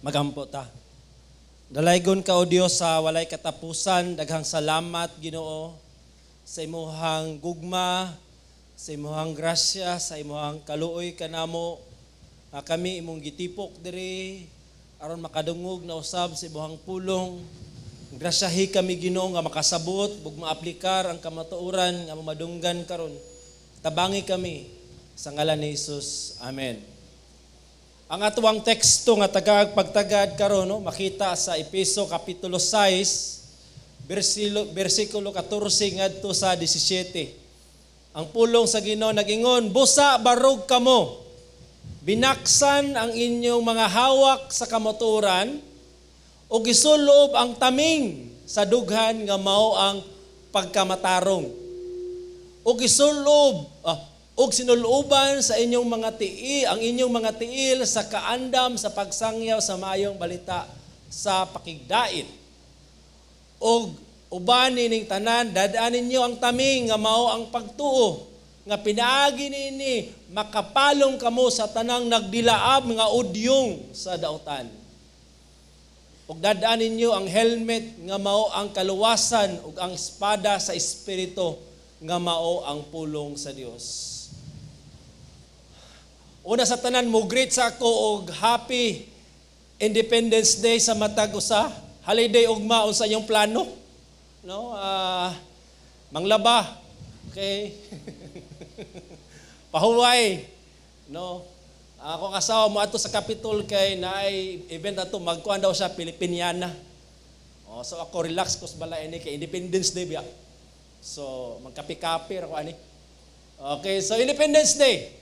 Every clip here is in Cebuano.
Magampo ta. Dalaygon ka, O Dios, sa walay katapusan, daghang salamat, Ginoo, sa imuhang gugma, sa imuhang grasya, sa imuhang kaluoy kanamo. Nga kami imong gitipok diri aron makadungog na usab sa imuhang pulong. Grasyahi kami, Ginoo, nga makasabot ug maaplikar ang kamatuoran nga mamadunggan karon. Tabangi kami sa ngalan ni Jesus. Amen. Ang atuang teksto nga tagag pagtagad karon, no, makita sa Epeso kapitulo 6 bersikulo 14 ngadto sa 17. Ang pulong sa Ginoo nagingon, "Busa barog kamo. Binaksan ang inyong mga hawak sa kamatuoran ug isulob ang taming sa dughan nga mao ang pagkamatarong. Ug isulob ug sinuluban sa inyong mga tiil ang inyong mga tiil sa kaandam sa pagsangyaw sa maayong balita sa pakigdait. Ug uban nining tanan, dad-an ninyo ang taming nga mao ang pagtuo, nga pinaagi niini makapalong kamo sa tanang nagdilaab nga udyong sa dautan. Ug dad-an ninyo ang helmet nga mao ang kaluwasan ug ang espada sa Espiritu nga mao ang pulong sa Dios." Una sa tanan, mo greet sa ako og Happy Independence Day sa matag usa. Holiday ugma, unsa inyong plano? No? Manglaba. Okay. Pahuway. No? Akong asawa mo ato sa Capitol kay naay event ato, magkuan daw siya, Filipiniana. Oh, so ako relax ko sa balay ini kay Independence Day biya. So magkape-kape ra ko ani. Okay, so Independence Day.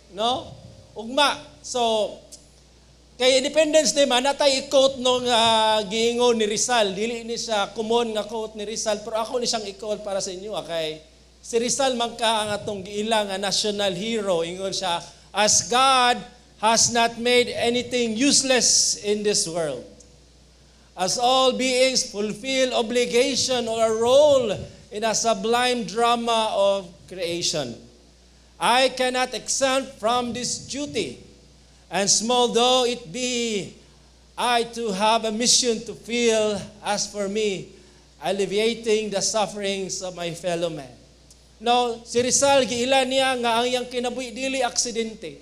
No? Ugma. So kay Independence Day man natay i-quote nung giingon ni Rizal. Dili ni siya common nga quote ni Rizal, pero ako ni siyang i-quote para sa inyo kay si Rizal man ka ang atong giila nga national hero. Ingon siya, "As God has not made anything useless in this world, as all beings fulfill obligation or a role in a sublime drama of creation, I cannot exempt from this duty, and small though it be, I too have a mission to fill, as for me, alleviating the sufferings of my fellow man." No, si Rizal giila niya nga ang iyang kinabuhi dili aksidente.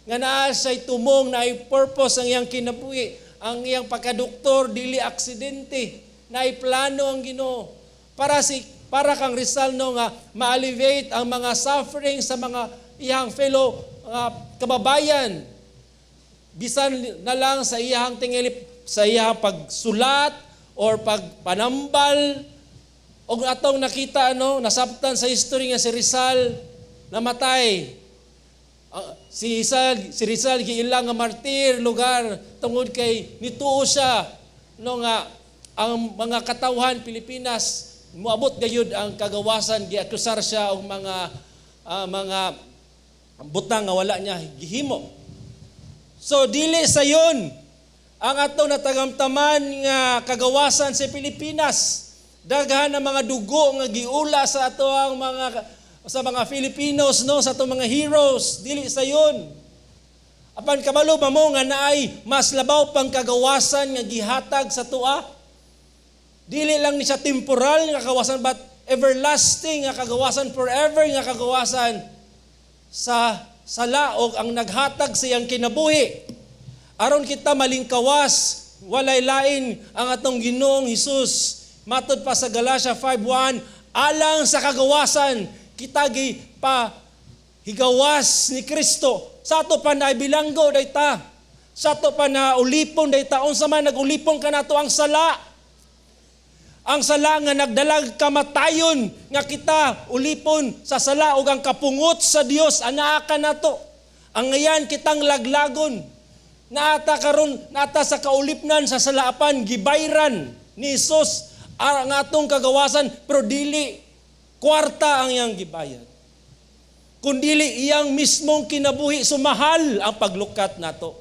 Nga naa siya'y tumong, naay purpose ang iyang kinabuhi. Ang iyang pagkadoktor dili aksidente. Naay plano ang Ginoo. Para kang Rizal, no, nga ma-alleviate ang mga suffering sa mga iyang fellow kababayan. Bisan na lang sa iyang tingali sa iyang pagsulat or pagpanambal, og atong nakita, ano, nasabtan sa history nga si Rizal namatay. Si Rizal giila nga martir lugar tungod kay nituo siya, no, nga ang mga katawhan Pilipinas moabot gayud ang kagawasan. Giakusar siya og mga butang nga wala niya gihimo. So dili sayon ang atong natagamtaman nga kagawasan sa Pilipinas. Daghan ang mga dugo nga giula sa ato ang mga sa mga Filipinos, no, sa atong mga heroes, dili sayon. Apan kabalo ba mo nga naay mas labaw pang kagawasan nga gihatag sa atoa? Dili lang ni siya temporal nga kagawasan, but everlasting nga kagawasan, forever nga kagawasan sa sala og ang naghatag sa iyang kinabuhi aron kita malingkawas, walay lain ang atong Ginoong Hesus. Matod pa sa Galatia 5:1, alang sa kagawasan kita gi pa higawas ni Kristo. Sa ato pa na bilanggo dayta. Sa ato pa na ulipon dayta. Unsa man nagulipon kanato? Ang sala. Ang sala nga nagdalag kamatayon, nga kita ulipon sa sala ug ang kapungot sa Dios anaa kanato. Ang ngayan kitang laglagon. Naata karon naata sa kaulipnan sa sala, apan gibayran ni Hesus ang atong kagawasan, pero dili kwarta ang iyang gibayad, kundili iyang mismong kinabuhi. Sumahal ang paglukat nato.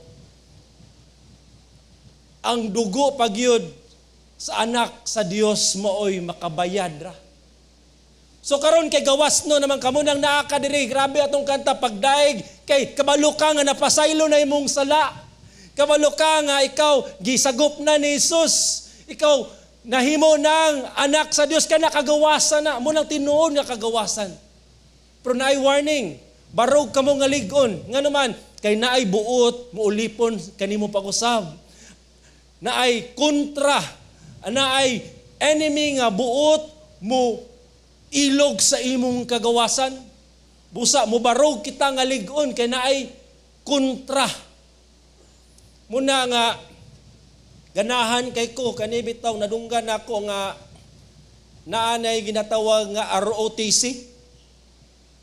Ang dugo pagyud sa anak sa Dios maoy makabayad ra. So karon kay gawas, no, naman kamo nang naa ka diri, grabe atong kanta pagdaig kay kabalo ka nga napasaylo na imong sala. Kabalo ka nga ikaw gisagop na ni Jesus. Ikaw nahimo ng anak sa Dios ka, nakagawasan na. Mao nang tinuod nga kagawasan. Pero naay warning, barog kamo nga lig-on. Nga naman, kay naay buot, muulipon kanimo pag-usab. Naay kontra, naay enemy nga buot mo ilog sa imong kagawasan. Busa mo barog kita nga lig-on kay naay kontra. Muna nga ganahan kay ko kani bitaw, nadunggan ako nga naanay ginatawag nga ROTC.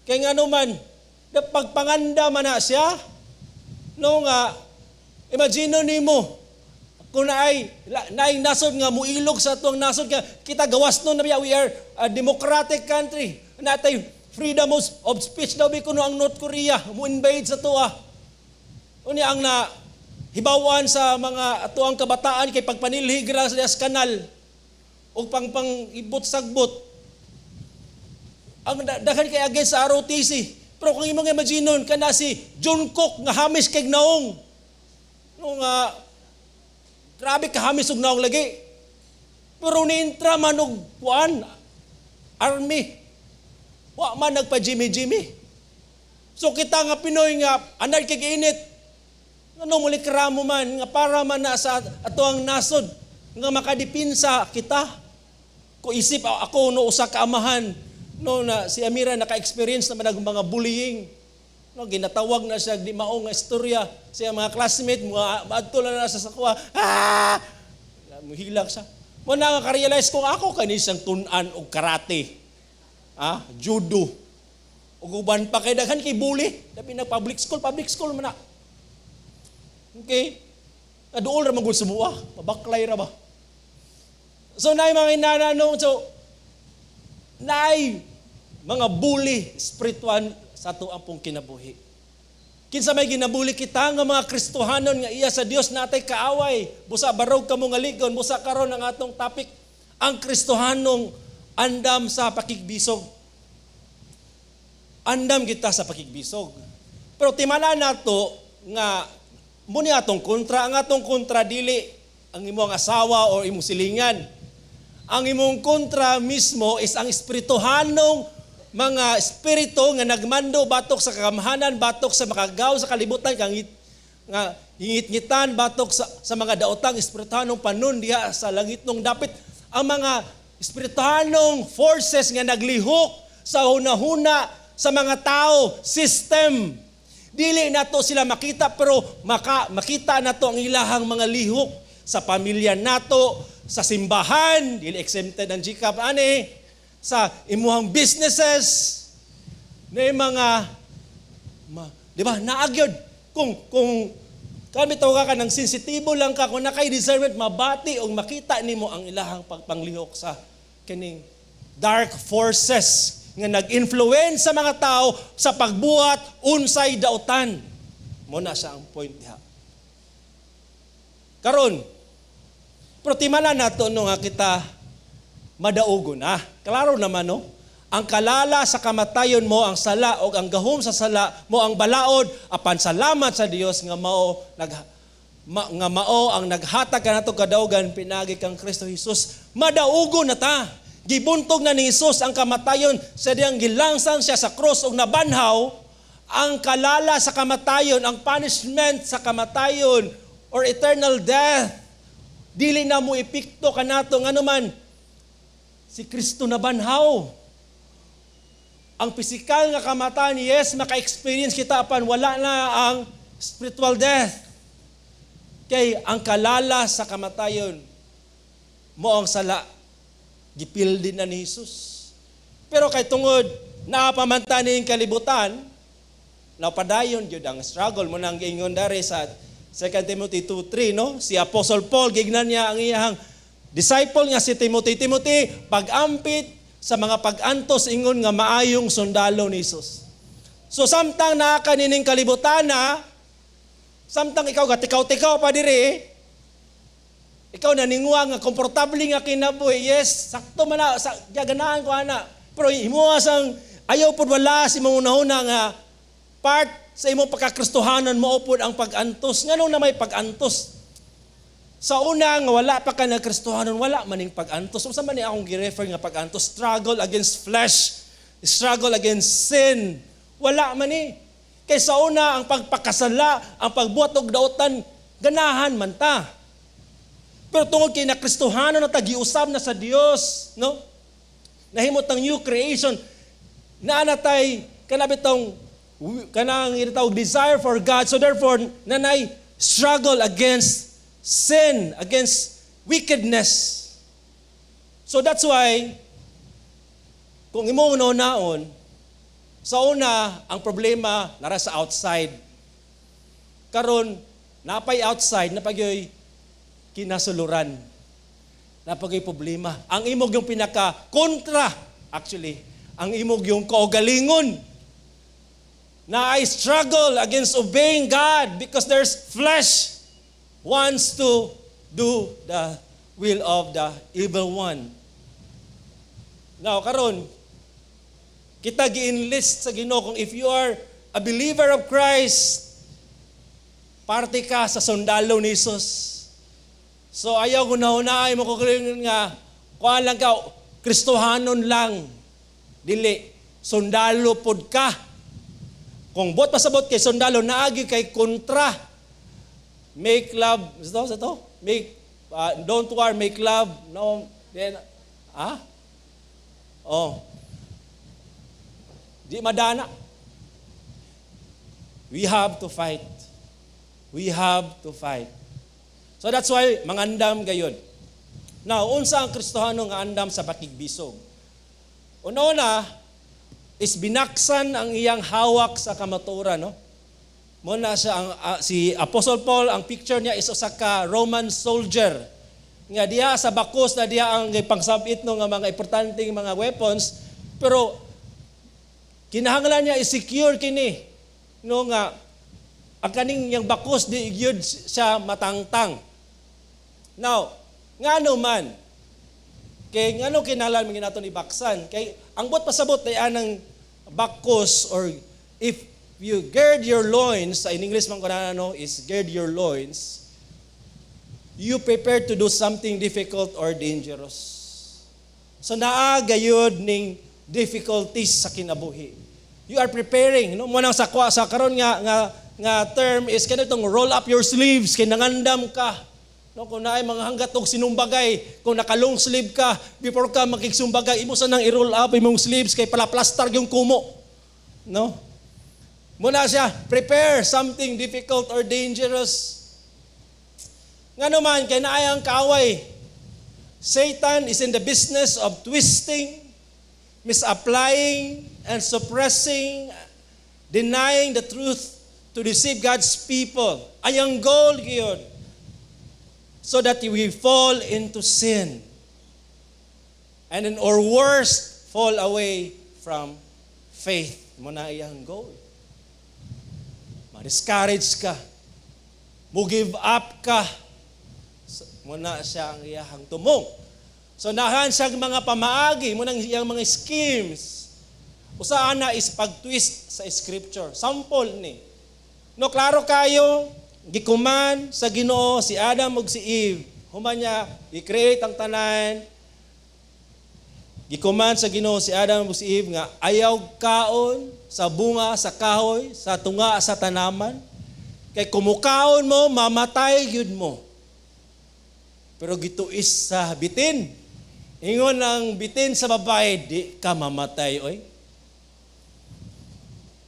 Kay nga naman, pagpanganda man na siya, no, nga imagine nimo kung naay nasod nga muilog sa atong nasod nga kita gawas no na, we are a democratic country. Natay freedom of speech daw bi kuno ang North Korea mo invade sa atoa. Unya ang na hibawan sa mga atoang kabataan kay pagpanilhig ra sa kanal o pang pang ibot sagbot. Ang daghan kay against sa ROTC. Pero kung imong imaginon kana si Jungkook nga hamis kay naong. No, nga grabe ka hamis og naong lagi. Pero niintra man og kuan, army. Wa man nagpa Jimmy Jimmy. So kita nga Pinoy nga anad kay init, ngano mulikramo man nga para man na sa atoang nasod nga makadipinsa kita. Ko isip ako, no, usa ka amahan, no, na si Amira naka-experience naman ng mga bullying. No, ginatawag na siya di mao nga istorya siya mga classmate, mga maadto na sa sakuha. Ah! Muhilak siya. Mao na nga ka-realize ko ako kani siyang tun-an og karate. Ah, judo. Ug uban pa kay daghan kay bully. Labi na public school, public school man na. Okay? Naduol ra man gud sumuha, mabaklay ra ba. So naay mga inana, no, so naay mga bully spiritual sa ato ang pong kinabuhi. Kinsa may ginabuli kita nga mga Kristohanon nga iya sa Dios, natay kaaway. Busa barog kamo nga lig-on, busa karon ang atong topic, ang Kristohanong andam sa pakigbisog. Andam kita sa pakigbisog. Pero timala nato nga muni atong kontra, ang atong kontra dili ang imong asawa o imong silingan. Ang imong kontra mismo is ang espirituhanong mga espiritu nga nagmando batok sa kagamhanan, batok sa makagaw sa kalibutan, kang nga hingit-ngitan batok sa mga daotang espirituhanong panon diha sa langit nung dapit. Ang mga espirituhanong forces nga naglihok sa hunahuna sa mga tao, system. Dili nato sila makita, pero makita nato ang ilahang mga lihok sa pamilya nato, sa simbahan, dili exempted ang GCAP ani, sa imuhang businesses, na yung mga, di ba, naagyod. Kung kami tawag ka ng sensitibo lang ka, kung nakay discernment, mabati o makita nimo ang ilahang pagpanglihok sa kining dark forces nga nag-influence sa mga tao sa pagbuhat unsay dautan. Mao na siya ang point diha. Karon, pero timala nato, no, nga kita madaugo na. Klaro naman, no? Ang kalala sa kamatayon mao ang sala o ang gahom sa sala mao ang balaod, apan salamat sa Dios nga mao ang naghatag kanato kadaugan pinagi kang Kristo Jesus. Madaugo na ta. Gibuntog na ni Jesus ang kamatayon sa diyang gilangsang siya sa cross ug nabanhaw. Ang kalala sa kamatayon, ang punishment sa kamatayon or eternal death, dili na mo epekto kanato, ngano man si Kristo nabanhaw. Ang pisikal nga kamatayon, yes, maka-experience kita, apan wala na ang spiritual death. Kay ang kalala sa kamatayon, mao ang sala, gipildi na ni Jesus. Pero kay tungod naapamanta ning kalibutan, napadayon gyud ang struggle. Mao nang giingon dari sa 2 Timothy 2:3, no? Si Apostle Paul, gignan niya ang iyang disciple nga si Timothy, "Timothy, pag-ampit sa mga pag-antos ingon nga maayong sundalo ni Jesus." So samtang naa ka nining kalibutan na, samtang ikaw gatikaw-tikaw pa diri, ikaw naninguha nga komportable nga kinabuhi, yes, sakto man na, sa, ganahan ko ana. Pero imuha sang ayaw pud wala si imong hunahuna nga Part sa imong pagkakristohanon mao pod ang pag-antos. Nganong na may pag-antos? Sa una nga wala pa ka nagkristohanon, wala maning pag-antos. Unsa man ni akong gi-refer nga pag-antos? Struggle against flesh, struggle against sin. Wala man ni. Kay sa una, ang pagpakasala, ang pagbuhat og dautan, ganahan man ta. Pero tungod kay nakristohanon na ta, giusab na sa Dios, no? Nahimot ang new creation. Naa na tay kana bitong kanang itawag desire for God. So therefore, nanay struggle against sin, against wickedness. So that's why kung imong naon, sa una, ang problema nara sa outside. Karon, napay outside, napagyoy kinasuluran. Napagyoy problema. Ang imong yung pinaka kontra, actually, ang imong yung kaugalingon na I struggle against obeying God because there's flesh wants to do the will of the evil one. Now, karon, kita gi-enlist sa Ginoo kung if you are a believer of Christ, parte ka sa sundalo ni Jesus. So ayaw ko na mo ko nga kuan lang ka, Kristohanon lang. Dili, sundalo pod ka. Kung buot pasabot kay sundalo, naagi kay kontra. Make love, sa to? Make don't war, make love. No, then, ah? Oh. Di madana. We have to fight. We have to fight. So that's why mangandam gayod. Now, unsa ang Kristohano nga andam sa pakigbisog? Una-una is binaksan ang iyang hawak sa kamatuoran, no? Muna siya ang si Apostle Paul, ang picture niya is usa ka Roman soldier. Nga diha sa bakos na diha ang pangsabit no nga mga importanteng mga weapons, pero kinahanglan niya i-secure kini no nga ang kaning yang bakos di gyud siya matangtang. Now, ngano man kay ngano kinahanglan man nato ni baksan? Kay ang buot pasabot ay anang bakos or if you gird your loins, sa in English man kuno no is gird your loins, you prepare to do something difficult or dangerous. So naa gayud ning difficulties sa kinabuhi. You are preparing, no? Mo nang sa kwa sa karon nga term is kanitong roll up your sleeves kay nangandam ka. No, kung naay mga hanggat og sinumbagay, kung naka long sleeve ka, before ka makigsumbagay, imo sa nang i-roll up imong sleeves kay pala-plastar yung kumo. No? Muna siya, prepare something difficult or dangerous. Nga naman, kay naay ang kaaway. Satan is in the business of twisting, misapplying, and suppressing, denying the truth to deceive God's people. Ay ang goal yun. So that we fall into sin. And then, or worse, fall away from faith. Mo na iyang goal. Ma-discourage ka. Mo give up ka. Mo na siya ang iyahang tumong. So nahan siya mga pamaagi, mo nang iyang mga schemes. Usa ana is pag-twist sa scripture. Sample ni. No, klaro kayo, gi-command sa Ginoo si Adam ug si Eve. Human niya i-create ang tanan. Gi-command sa Ginoo si Adam ug si Eve nga ayaw kaon sa bunga sa kahoy sa tunga sa tanaman. Kay kumukaon mo, mamatay gyud mo. Pero gituis sa bitin. Ingon ang bitin sa babae, di ka mamatay, oy.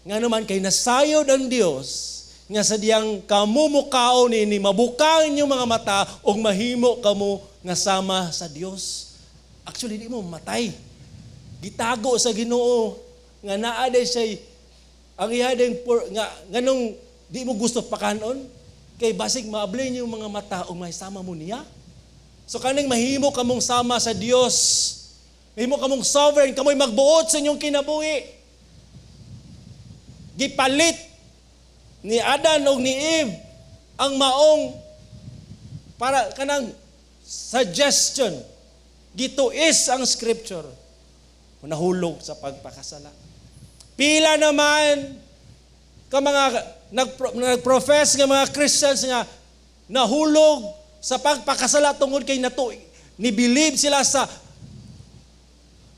Nga naman kay nasayod ang Dios nga sa diyang kamumukaon nini mabukang inyong mga mata ug mahimo kamo nga sama sa Dios. Actually, di mo matay. Gitago sa Ginoo nga naa day siya ang iya ding nga nganong di mo gusto pakanon kay basig maabli inyong mga mata ug may sama mo niya. So kaning mahimo kamong sama sa Dios. Mahimo kamong sovereign, kamoy magbuot sa inyong kinabuhi. Gipalit ni Adan ug ni Eve ang maong para kanang suggestion. Gituis ang scripture. Nahulog sa pagpakasala. Pila naman Ka mga nag-profess nga mga Christians nga nahulog sa pagpakasala tungod kay nato ni believe sila sa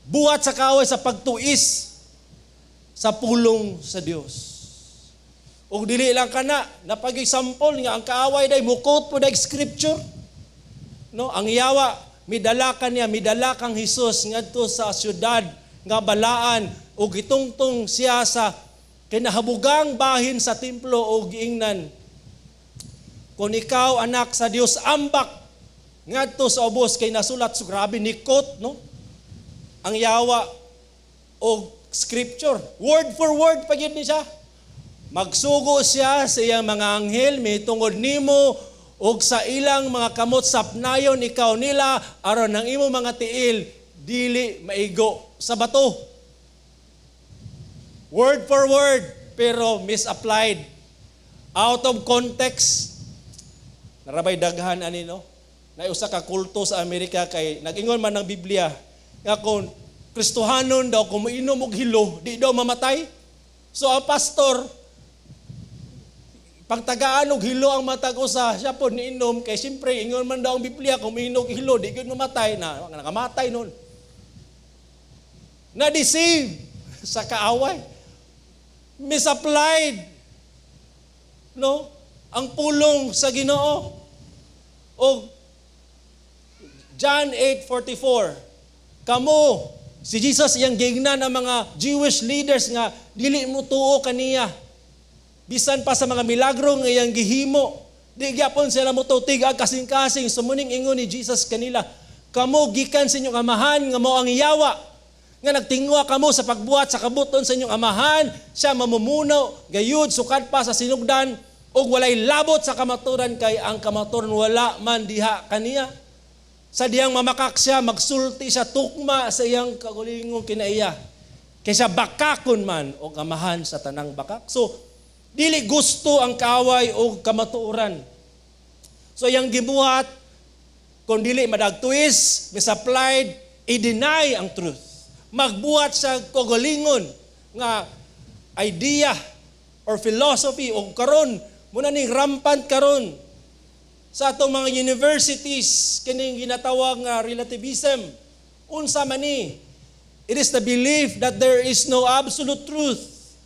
buhat sa kaaway sa pagtuis sa pulong sa Dios. Ug dili lang kana, napag-example nga ang kaaway day mo-quote pod og scripture. No, ang yawa midala kaniya, midala kang Hesus ngadto sa syudad nga balaan ug gitungtong siya sa kinahabugang bahin sa templo ug giingnan, "Kung ikaw anak sa Dios, ambak ngadto sa ubos kay nasulat." So grabe ni quote, no, ang yawa og scripture, word for word pa gyud ni siya. "Magsugo siya sa iyang mga anghel tungod nimo ug sa ilang mga kamot sapnayon ikaw nila aron ang imong mga tiil dili maigo sa bato." Word for word, pero misapplied. Out of context. Naa rabay daghan ani, no? Naay usa ka kulto sa Amerika kay nag-ingon man ng Biblia nga kung Kristohanon daw, kung moinom og hilo, di daw mamatay. So ang pastor, pagtagaan og hilo ang matag usa, siya po niinom kay siyempre ingon man daw ang Biblia kung miinom og hilo di gyud mamatay. Na nakamatay nun. Na-deceive sa kaaway. Misapplied. No? Ang pulong sa Ginoo. O John 8:44. Kamo, si Jesus iyang giingnan ang mga Jewish leaders nga dili mo tuo kaniya. Bisan pa sa mga milagro nga iyang gihimo, di gyapon sila mo tig kasing-kasing. So muning ingon ni Jesus kanila, "Kamo gikan sa inyong amahan nga mao ang yawa, nga nagtingwa kamo sa pagbuhat sa kabuton sa inyong amahan. Siya mamumuno gayud sukad pa sa sinugdan ug walay labot sa kamaturan kay ang kamaturan wala man diha kaniya. Sa diyang mamakak siya, magsulti siya tukma sa iyang kaugalingong kinaiya. Kaysa bakakon man o amahan sa tanang bakak." So, dili gusto ang kaaway o kamatuoran. So, iyang gibuhat, kung dili madagtuis, misapplied, i-deny ang truth. Magbuhat sa kaugalingon nga idea or philosophy o karon mao na ning rampant karon sa atong mga universities, kining ginatawag nga relativism. Unsa man ni? It is the belief that there is no absolute truth.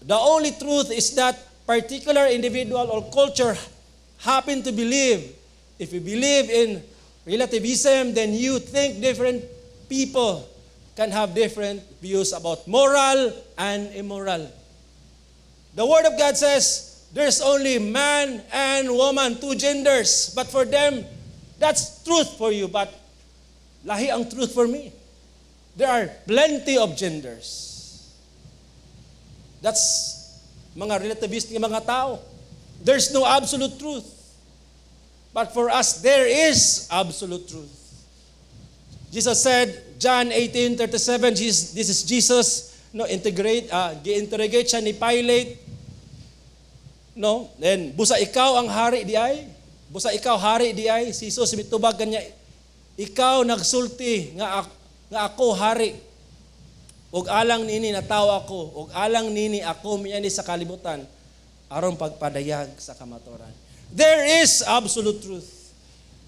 The only truth is that particular individual or culture happen to believe. If you believe in relativism, then you think different people can have different views about moral and immoral. The Word of God says there's only man and woman, two genders. But for them, that's truth for you. But lahi ang truth for me. There are plenty of genders. That's mga relativist nga mga tao. There's no absolute truth. But for us, there is absolute truth. Jesus said, John 18:37, Jesus, this is Jesus, no, gi-interrogate siya ni Pilate, no, then, "Busa ikaw ang hari di ay? Busa ikaw hari di ay?" Si Jesus mitubag kanya, "Ikaw nagsulti nga ako hari. Ug alang nini natawo ako, ug alang nini ako miani sa kalibutan aron pagpadayag sa kamatuoran." There is absolute truth.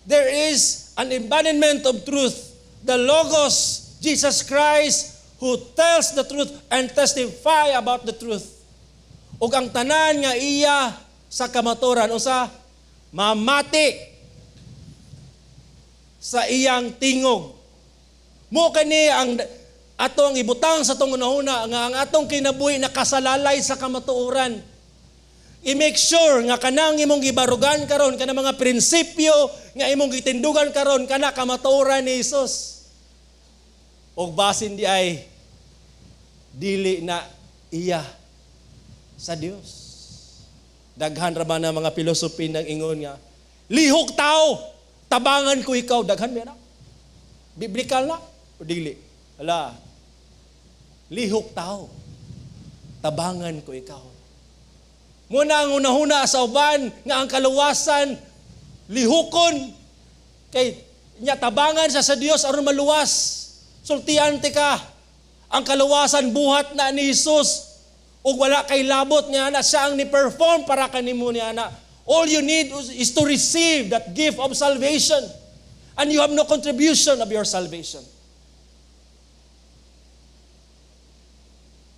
There is an embodiment of truth. The Logos, Jesus Christ, who tells the truth and testify about the truth. Ug ang tanan nga iya sa kamatuoran, usa mamati sa iyang tingog. Mao kani ang atong ibutang sa atong hunahuna nga ang atong kinabuhi nakasalalay sa kamatuoran. I-make sure nga kanang imong gibarugan karon, kanang mga prinsipyo nga imong gitindugan karon, kana kamatuoran ni Jesus. Og basin di ay dili na iya sa Dios. Daghan ra ba na mga philosophy nang ingon nga lihok tao, tabangan ko ikaw? Daghan ba na? Biblical na o dili? Ala. Lihok tao, tabangan ko ikaw. Mao na ang hunahuna sa uban nga ang kaluwasan lihukon kay nya tabangan sa Dios aron maluwas. Sultian ti ka. Ang kaluwasan buhat na ni Jesus. Ug wala kay labot niya na siya ang ni-perform para kanimo niya na. All you need is to receive that gift of salvation. And you have no contribution of your salvation.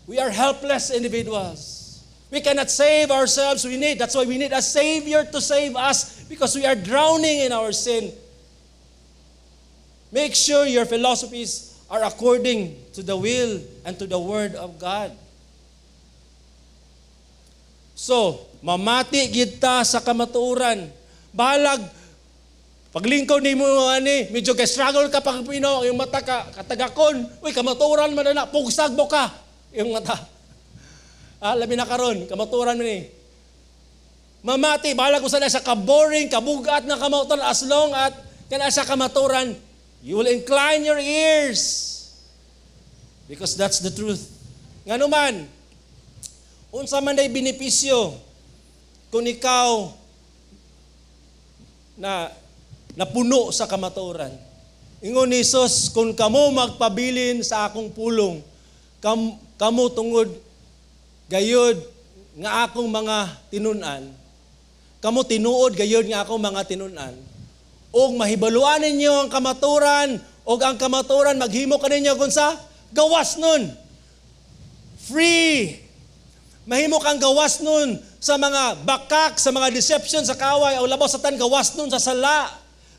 We are helpless individuals. We cannot save ourselves. That's why we need a Savior to save us, because we are drowning in our sin. Make sure your philosophies are according to the will and to the Word of God. So, mamati gid ta sa kamatuoran. Bahalag paglingkod nimo ani, medyo kay struggle ka pag pino, yung mata ka katagakon, uy, kamatuoran man na, pugsag mo ka yung mata. Ah, labi na karon, kamatuoran man ni. Mamati, bahalag kung sa ka-boring, kabugat na kamatuoran, as long at kana sa kamatuoran, you will incline your ears. Because that's the truth. Ngano man, unsa man day benepisyo kung ikaw na napuno sa kamatuoran? Ingon ni Jesus, "Kung kamo magpabilin sa akong pulong, kamo tungod gayod nga akong mga tinun-an, kamo tinuod gayod nga akong mga tinun-an, ug mahibaluan ninyo ang kamatuoran, ug ang kamatuoran maghimo kaninyo kung sa gawas nun." Free. Mahimo kang gawas nun sa mga bakak, sa mga deception sa kaaway, o labaw sa tan gawas nun sa sala.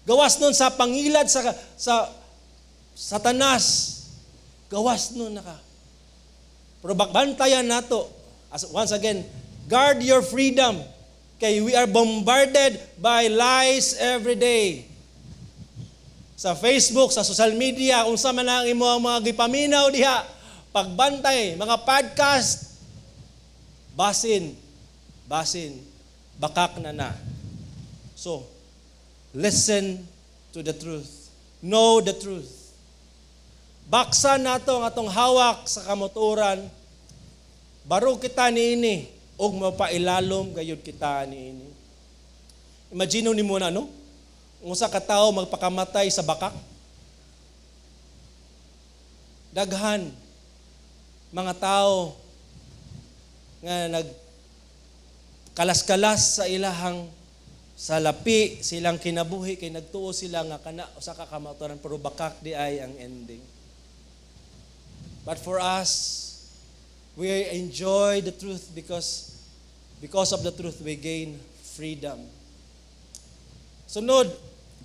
Gawas nun sa pangilad sa Satanas. Gawas nun na ka. Pero bantayan nato. As, once again, guard your freedom. Kay we are bombarded by lies every day. Sa Facebook, sa social media, kung sa man ang imo ang mga gipaminaw diha, pagbantay, mga podcast, basin, basin, bakak na na. So, listen to the truth. Know the truth. Baksan nato ang atong hawak sa kamatuoran. Barog kita niini ug mapailalom gayud kita niini. Imagine nimo na, no? Ang usa ka tawo magpakamatay sa bakak. Daghan mga tao nga nag kalas-kalas sa ilahang salapi silang kinabuhi kay nagtuo sila nga kana usa ka kamatuoran, pero bakak di ay ang ending. But for us, we enjoy the truth because of the truth we gain freedom. Sunod,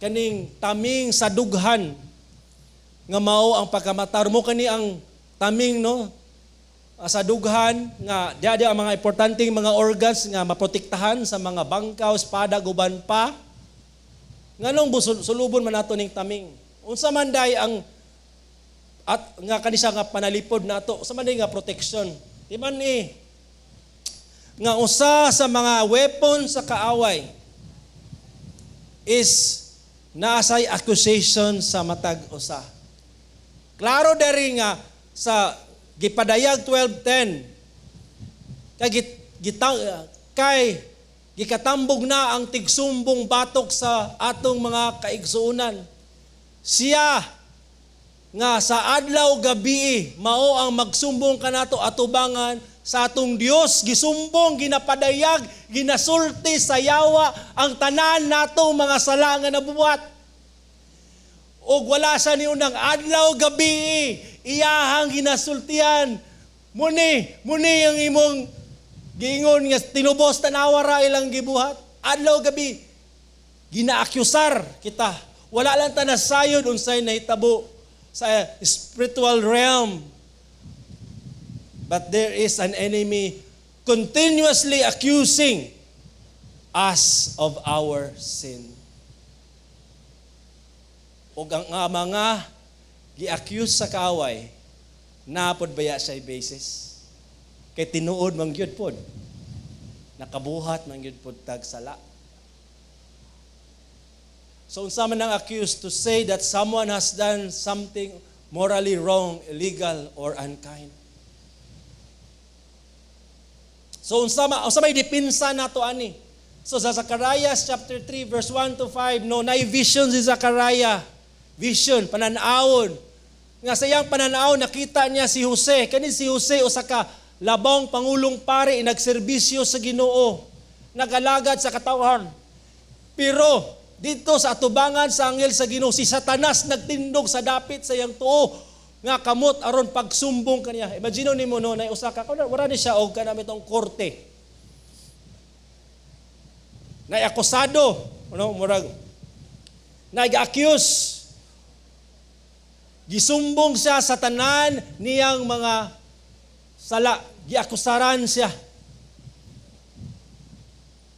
kaning taming sa dughan nga mao ang pagkamatar mo, kani ang taming, no, sa dughan nga diya diya ang mga importanteng mga organs nga maprotektahan sa mga bangkaw, espada, guban pa. Nganong sulubon man nato ning taming? Unsa man day ang at nga kani siya nga panalipod nato? Unsa man day nga protection? Di man ni nga usa sa mga weapon sa kaaway is naasay accusation sa matag usa. Klaro diri nga sa Gipadayag 12:10, kay gikatambog na ang tigsumbong batok sa atong mga kaigsuonan. Siya nga sa adlaw gabi mao ang magsumbong kanato atubangan sa atong Dios. Gisumbong, ginapadayag, ginasulti sa yawa ang tanan nato mga sala nga nabuhat. Og wala sa niunang adlaw gabi iyahang ginasultian. Muni ang imong giingon nga tinubos, tanawa ra ilang gibuhat. Adlaw gabi ginaakyusar kita. Wala lang ta nasayod unsay nahitabo sa spiritual realm. But there is an enemy continuously accusing us of our sin. Ug ang mga gi-accuse sa kaaway, napod baya siya basis? Kay tinuod man gyud pod. Nakabuhat man gyud pod tag sala. So unsa man ang accused? To say that someone has done something morally wrong, illegal or unkind. So unsa may depensa nato ani? So sa Zacharias chapter 3 verse 1 to 5, no, nay vision si Zachariah. Vision, pananawon. Nga sa iyang pananaw nakita niya si Jose. Kani si Jose usa ka Labong pangulong pari, nagserbisyo sa Ginoo, nagalagad sa katawhan. Pero dito sa atubangan sa anghel sa Ginoo, si Satanas nagtindog sa dapit sa iyang tuo nga kamot aron pagsumbong kaniya. Imagine nimo, no, na usa ka wala ni siya og kanang itong korte. Na akusado, no, murag nag-accuse. Gisumbong siya sa tanan niyang mga sala, giakusaran siya.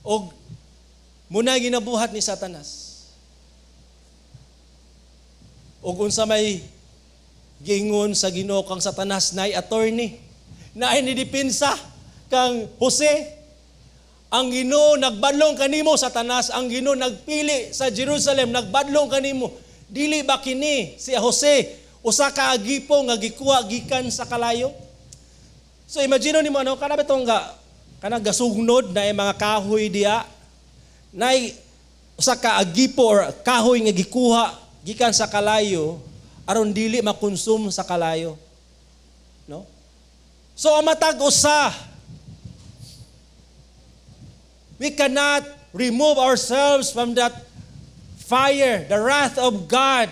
Og muna ginabuhat ni Satanas. Og unsa may giingon sa Ginoo kang Satanas, naay attorney, naay nidepensa kang Jose. Ang Ginoo nagbadlong kanimo, Satanas, ang Ginoo nagpili sa Jerusalem nagbadlong kanimo. Dili ba kini si Jose usa ka agipo nga gikuha gikan sa kalayo? So imagine nimo, ano kana bitong ga kanang gasugnod na mga kahoy diya, nay usa ka agipo or kahoy nga gikuha gikan sa kalayo aron dili makonsum sa kalayo. No? So ang matag usa, we cannot remove ourselves from that fire, the wrath of God.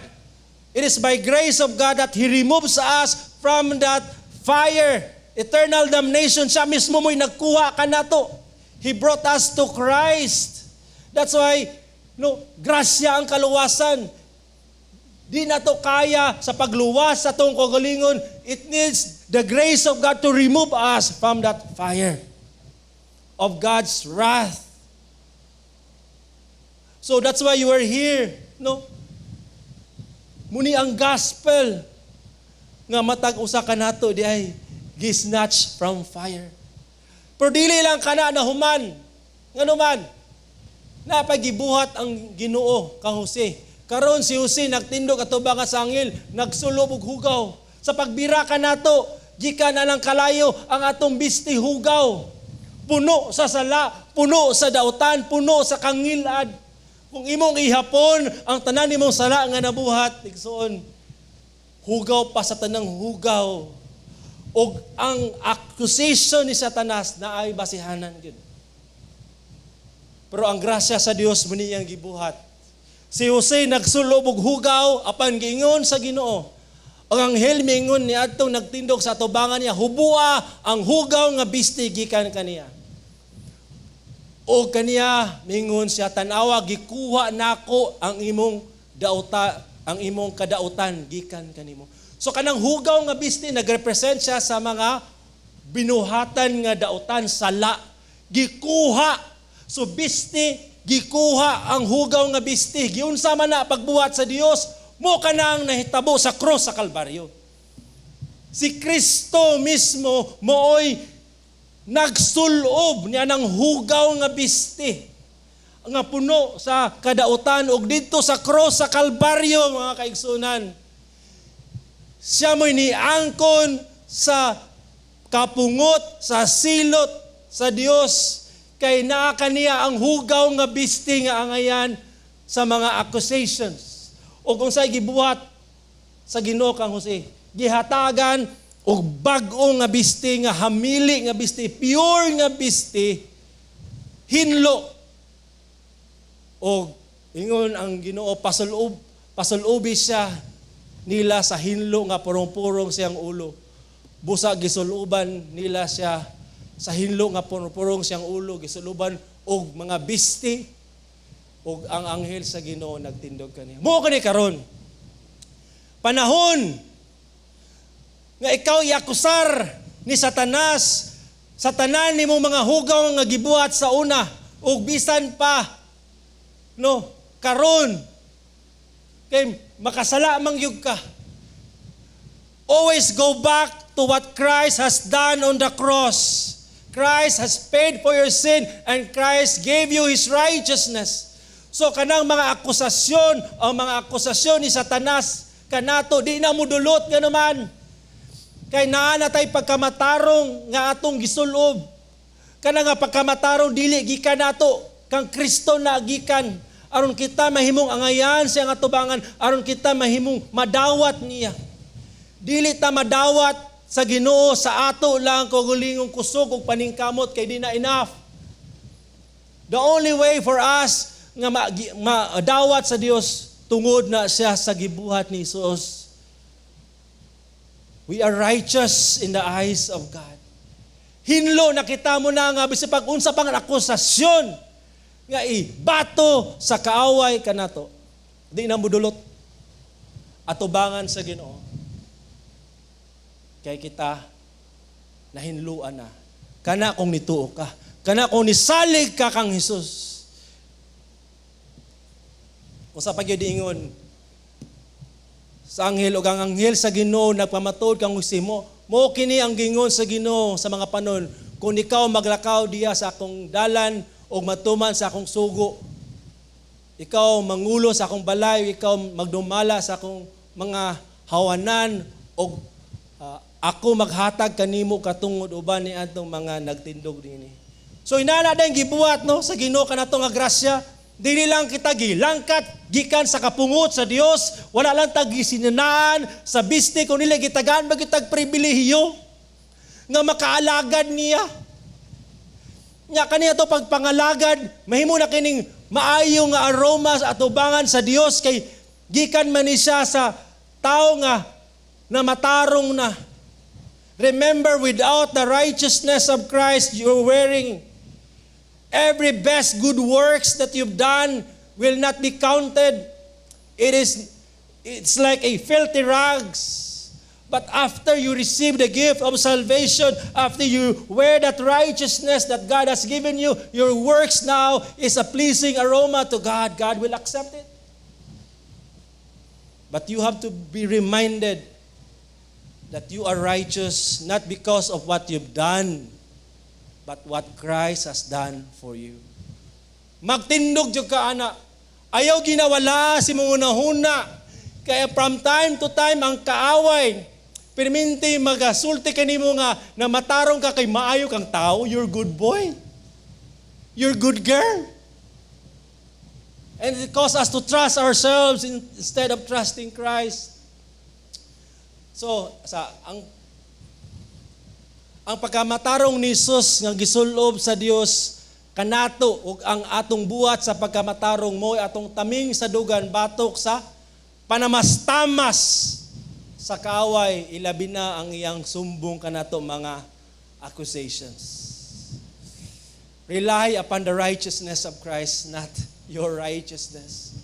It is by grace of God that He removes us from that fire, eternal damnation. Siya mismo mo'y nagkuha kanato. He brought us to Christ. That's why, no, grasya ang kaluwasan. Di na to kaya sa pagluwas sa atong kaugalingon. It needs the grace of God to remove us from that fire of God's wrath. So that's why you are here, no? Muni ang gospel nga matag usa kanato di ay gisnatch from fire. Pero dili lang kana nahuman. Ngano man? Napagibuhat ang Ginoo kang Jose. Karon si Jose nagtindog atubangan sa anghel, nagsulob og hugaw. Sa pagbira kanato, gikan na lang kalayo, ang atong bisti hugaw. Puno sa sala, puno sa dautan, puno sa kangilad. Kung imong ihapon ang tanan nimong sala nga nabuhat, igsoon, hugaw pa sa tanang hugaw. Og ang accusation ni Satanas naay basihanan gyud. Pero ang grasya sa Dios mo niyang gibuhat. Si Jose nagsulob og hugaw apan giingon sa Ginoo. Ang anghel miingon ni adtong nagtindog sa atubangan niya, "Hubua ang hugaw nga bisti gikan kaniya." O kaniya mingon siya, "Tan-awa, gikuha nako ang imong dauta, ang imong kadautan gikan kanimo." So kanang hugaw nga bisti nagrepresent siya sa mga binuhatan nga dautan, sala, gikuha. So bisti, gikuha ang hugaw nga bisti. Giunsa man na pagbuhat sa Dios mo kanang nahitabo sa cross sa Kalbaryo. Si Kristo mismo mooy nagsulob niya ng hugaw nga bisti nga puno sa kadautan ug didto sa cross sa Kalbaryo, mga kaigsunan, siya mo'y niangkon sa kapungot, sa silot sa Dios, kay naa kaniya ang hugaw nga bisti nga angayan sa mga accusations. O kung sa'y gibuhat sa Ginoo kang Jose, gihatagan og bag-o nga bisti, nga hamili nga bisti, pure nga bisti, hinlo. Og ingon ang Ginoo, pasulob, pasulobi siya nila sa hinlo nga purong-purong siyang ulo. Busa gisuluban nila siya sa hinlo nga purong-purong siyang ulo, gisuluban og mga bisti, og ang anghel sa Ginoo nagtindog kaniya. Mo kani karon. Panahon nga ikaw iakusar ni Satanas sa tanan nimong mga hugaw nga gibuhat sa una ug bisan pa, no, karon, kay makasala man gyud ka. Always go back to what Christ has done on the cross. Christ has paid for your sin and Christ gave you His righteousness. So kanang mga akusasyon, ang mga akusasyon ni Satanas kanato, di na mudulot nganuman kay naa na tay pagkamatarong nga atong gisulob. Kana nga pagkamatarong dili gikan nato, kang Kristo na gikan, aron kita mahimong angayan sa atubangan, aron kita mahimong madawat niya. Dili ta madawat Sa Ginoo sa ato lang kaugalingong kusog ug paningkamot kay di na enough. The only way for us nga madawat sa Dios, tungod na siya sa gibuhat ni Jesus. We are righteous in the eyes of God. Hinlo nakita mo na nga bisag pag unsa pang akusasyon nga ibato sa kaaway kanato, di na mudulot atubangan sa Ginoo. Kay kita nahinluan na. Kana kung nituo ka. Kana kung nisalig ka kang Hesus. Usa pa gyud ingon sa anghel, ug ang anghel sa Ginoo nagpamatuod kang Jose mo mo kini ang gingon sa Ginoo sa mga panon, kung ikaw maglakaw diya sa akong dalan ug matuman sa akong sugo, ikaw mangulo sa akong balay, ikaw magdumala sa akong mga hawanan, ug ako maghatag kanimo katungod uban ni atong mga nagtindog dinhi. So inana din gibuhat, no, sa Ginoo kanato nga grasya. Dili lang kita gilangkat gikan sa kapungot sa Dios, wala lang ta gisinanaan sa bisti kun nila gitagaan ba kitag pribilehiyo nga makaalagad niya. Nya kaniya to pagpangalagad, mahimo na kining maayo nga aroma sa atubangan sa Dios kay gikan man ni siya sa tao nga na matarong na. Remember, without the righteousness of Christ you're wearing, every best good works that you've done will not be counted. It's like a filthy rags. But after you receive the gift of salvation, after you wear that righteousness that God has given you, your works now is a pleasing aroma to God. God will accept it. But you have to be reminded that you are righteous not because of what you've done, but what Christ has done for you. Magtindog jud ka ana. Ayaw ginawala sa imong hunahuna. Kaya from time to time ang kaaway perminti magasulti kanimo nga na matarong ka kay maayo kang tao, you're good boy. You're good girl. And it causes us to trust ourselves instead of trusting Christ. So, sa ang pagkamatarong ni Jesus nga gisulob sa Dios kanato ug ang atong buhat sa pagkamatarong mo atong taming sa dugan batok sa panamastamas sa kaaway, ilabi na ang iyang sumbong kanato, mga accusations. Rely upon the righteousness of Christ, not your righteousness.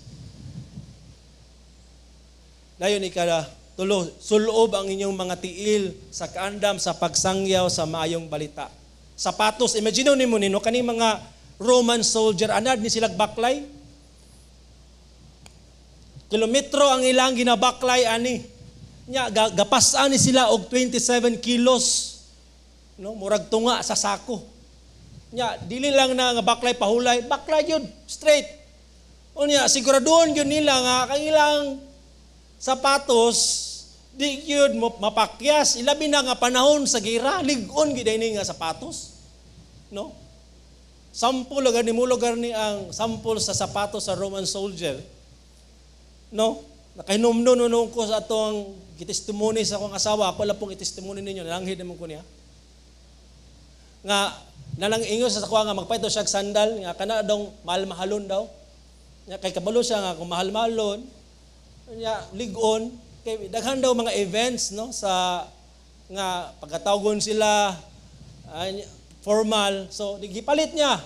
Dayon ika tulo, sulob ang inyong mga tiil sa kaandam sa pagsangyaw sa maayong balita. Sapatos, imagine nimo nino kani mga Roman soldier, anad ni silag baklay. Kilometro ang ilang ginabaklay ani. Nya gapas-an ni sila og 27 kilos. No, murag tunga sa sako. Nya dili lang na nga baklay pahulay, baklay yun straight. Unya siguraduhon gyud nila nga ang ilang sapatos di gyud mo mapakyas, ilabi na nga panahon sa gira, lig-on gyud ini nga sapatos, no? Sample lugar ni mo lugar ni ang sample sa sapatos sa Roman soldier, no? Nakahinumdum no ko sa atong gitestimony sa akong asawa. Ako lang pong itestimony ninyo, nalanghid naman ko niya nga nalang ingon sa ako nga magpalit daw siya og sandal nga kana daw mahal-mahalon daw. Nya kay kabalo siya nga kung mahal-mahalon nya lig-on kay daghan daw mga events, no, sa nga pagkatawgon sila ay, formal. So gipalit niya,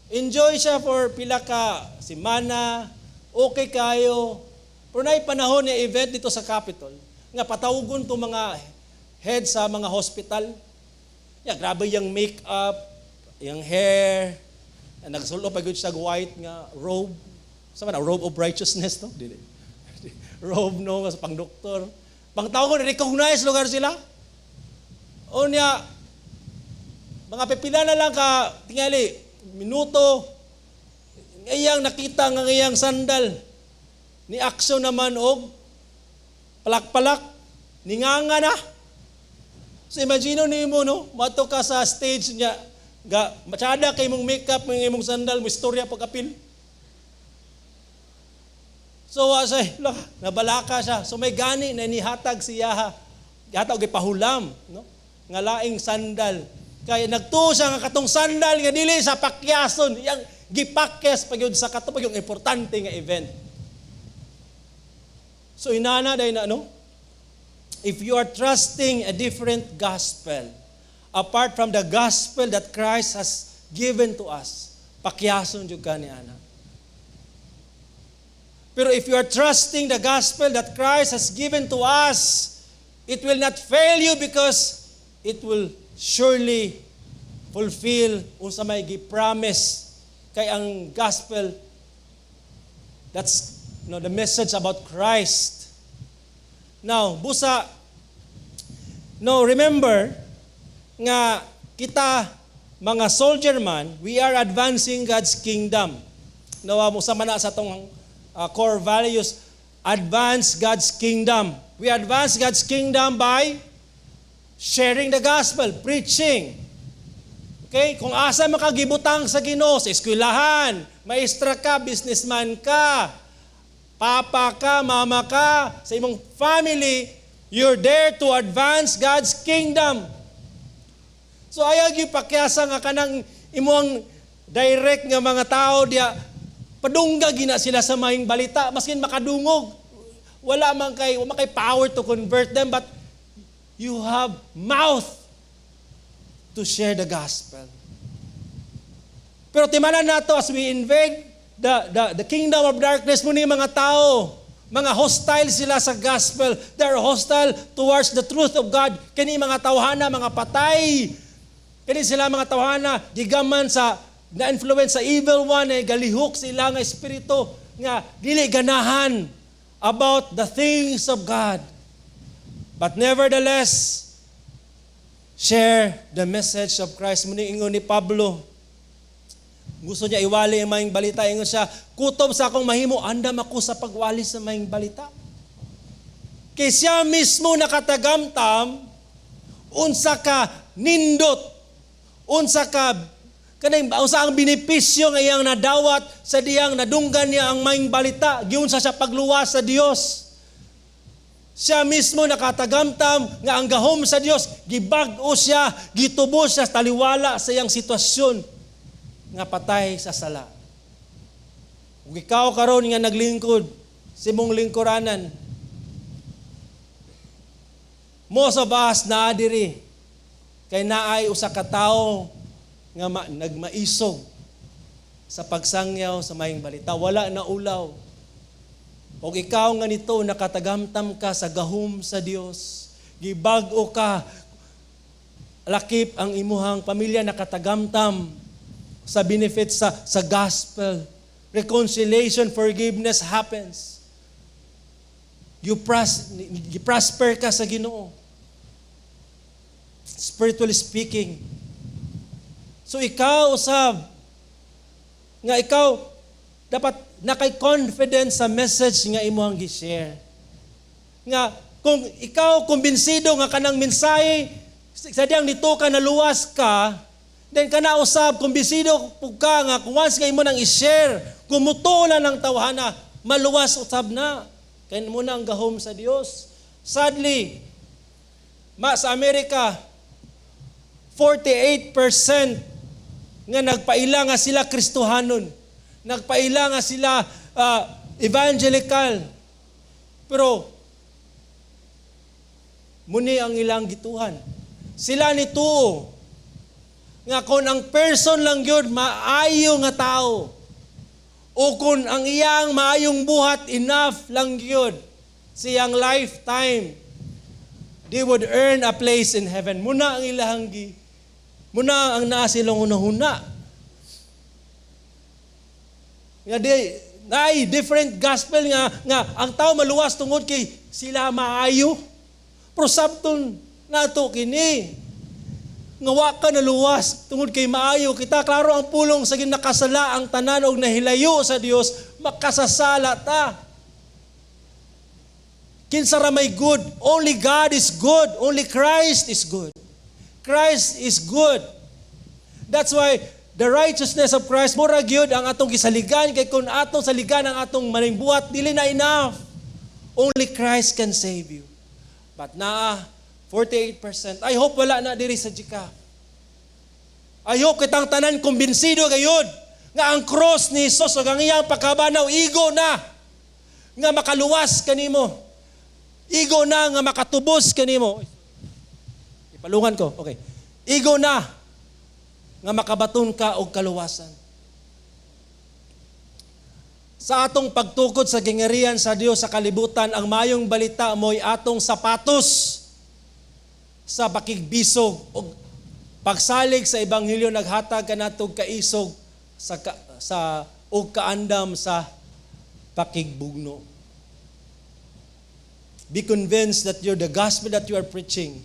enjoy siya for pila ka semana, okay kayo. Pero naay panahon niya, event dito sa Capitol nga patawgon to mga head sa mga hospital. Ya, grabe yung makeup, yung hair, nagsulo pa gyud siya og white nga robe. Sa man robe of righteousness, no? Dili. Robe, no, sa pang doktor. Pang tao ko recognize lugar sila. O niya, mga pipila na lang ka tingali minuto, iyang nakita nga iyang sandal ni aksyon naman og palak-palak, ninganga na. So imagine nimo, no, mato ka sa stage niya, ga matsada kay imong makeup, mga imong sandal mo istorya pagkapil. So say, nabalaka siya. So may gani na nihatag siya Yata og gipahulam, no? Nga laing sandal. Kay nagtuo siya nga katong sandal nga dili sa pakyason, iyang gipakyas pa gyud sa kato pa yung importante nga event. So inana day na, no? If you are trusting a different gospel apart from the gospel that Christ has given to us, pakyason jud ka ni ana. Pero if you are trusting the gospel that Christ has given to us, it will not fail you because it will surely fulfill unsa may gi-promise, kay ang gospel, that's the message about Christ. Now, busa, no, remember nga kita mga soldier man, we are advancing God's kingdom. Nawa mo sa man sa atong core values, advance God's kingdom. We advance God's kingdom by sharing the gospel, preaching. Okay? Kung asa makagibutang sa Ginoo, sa eskwelahan, maestra ka, businessman ka, papa ka, mama ka, sa imong family, you're there to advance God's kingdom. So ayaw gyud pakyasa nga kanang imong direct nga mga tao diya, padungga gina sila sa maayong balita maskin makadungog. Wala man kay power to convert them, but you have mouth to share the gospel. Pero timanan nato, as we invade the kingdom of darkness mo ni mga tao, mga hostile sila sa gospel. They're hostile towards the truth of God. Kini mga tawhana, mga patay. Kini sila mga tawhana, gigaman sa na-influence sa evil one, eh, galihok sila nga espiritu nga dili ganahan about the things of God. But nevertheless, share the message of Christ. Muni ingon ni Pablo, gusto niya iwali ang maayong balita. Ingon siya, "Kutob sa akong mahimo, andam ako sa pagwali sa maayong balita." Kay siya mismo nakatagamtam, unsa ka nindot, unsa ka kanang unsa ang benepisyo nga iyang nadawat sa diyang nadunggan niya ang maayong balita, giunsa siya pagluwas sa Dios. Siya mismo nakatagamtam nga ang gahom sa Dios, gibag-o siya, gitubos siya taliwala sa iyang sitwasyon nga patay sa sala. Ug ikaw karon nga naglingkod sa imong lingkuranan, most of us naa diri kay naay usa ka tawo nga nagmaisog sa pagsangyaw sa maayong balita. Wala na ulaw. Og ikaw nga nito nakatagamtam ka sa gahom sa Dios. Gibag-o ka, lakip ang imuhang pamilya, nakatagamtam sa benefits sa gospel. Reconciliation, forgiveness happens. You prosper ka sa Ginoo. Spiritually speaking. So ikaw usab nga ikaw dapat nakay confidence sa message nga imong gi-share. Nga kung ikaw kumbinsido nga kanang mensahe sa diyang nito ka naluwas ka, then kana usab kumbinsido pug ka nga kung once nga imo nang i-share, kung mutuo lang ng tawhana, maluwas usab na. Kay mo na ang gahom sa Dios. Sadly, ma sa Amerika, 48% nga nagpaila nga sila Kristohanon. Nagpaila nga sila evangelical. Pero muni ang ilang gituhan. Sila ni tuo nga kung ang person lang yun maayo nga tao o kung ang iyang maayong buhat, enough lang yun siyang lifetime, they would earn a place in heaven. Muna ang naa silang hunahuna. Nga di, naay different gospel nga ang tao maluwas tungod kay sila maayo. Pero sabton nato kini nga wa ka naluwas tungod kay maayo kita. Klaro ang pulong sa nakasala ang tanan og nahilayo sa Dios. Makasasala ta. Kinsa ra may good? Only God is good. Only Christ is good. Christ is good. That's why the righteousness of Christ mura gyud ang atong gisaligan, kay kung atong saligan ang atong buhat, dili na enough. Only Christ can save you. But naa 48%. I hope wala na diri sa GCAP. I hope kitang tanan kumbinsido gayud nga ang cross ni Jesus ug ang iyang pagkabanaw igo na nga makaluwas kanimo. Igo na nga makatubos kanimo. Ipalungan ko. Okay. Igo na nga makabaton ka og kaluwasan. Sa atong pagtukod sa gingarian sa Dios sa kalibutan, ang mayong balita mo'y atong sapatos sa pakigbisog og pagsalig sa ebanghelyo. Naghatag kanatog kaisog sa og kaandam sa pakigbugno. Be convinced that you're the gospel that you are preaching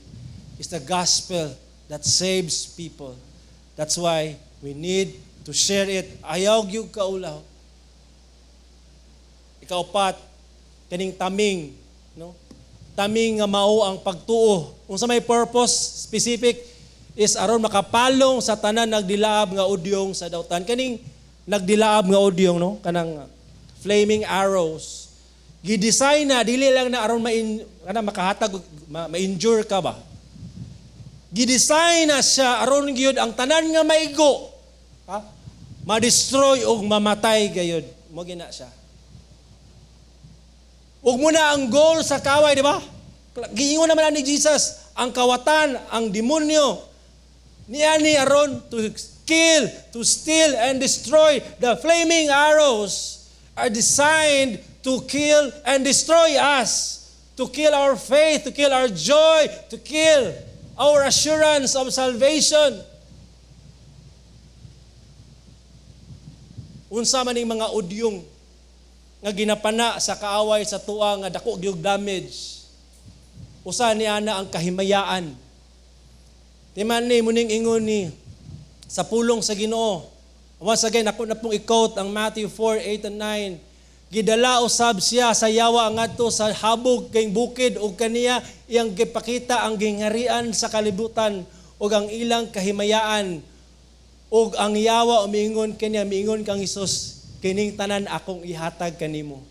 is the gospel that saves people. That's why we need to share it. Ayaw gyud kaulaw. Ikaupat, kaning taming, no? Taming nga mao ang pagtuo. Unsa may purpose specific is aron makapalong sa tanan nagdilaab nga udyong sa dautan. Kaning nagdilaab nga udyong, no? Kanang flaming arrows. Gi-design na dili lang na aron ma kana makahatag ma-injure ka ba. Gi-design na siya aron gyud ang tanan nga maigo, ha? Ma-destroy ug mamatay gayud. Mo gina siya. Ug mao na ang goal sa kaway, di ba? Giingon naman ni Jesus, ang kawatan, ang demonyo, niani aron to kill, to steal, and destroy. The flaming arrows are designed to kill and destroy us, to kill our faith, to kill our joy, to kill our assurance of salvation. Unsa man ning mga udyong nga ginapana sa kaaway sa atoa nga dako gyud damage? Usa ni ana ang kahimayaan. Timan ni muning ingon ni sa pulong sa Ginoo. Once again, ako na pong i-quote ang Matthew 4, 8 and 9. Gidala usab siya sa yawa ngadto sa habog kay bukid ug kaniya iyang gipakita ang gingharian sa kalibutan ug ang ilang kahimayaan. Ug ang yawa umingon kaniya, miingon kang Hesus, "Kining tanan akong ihatag kanimo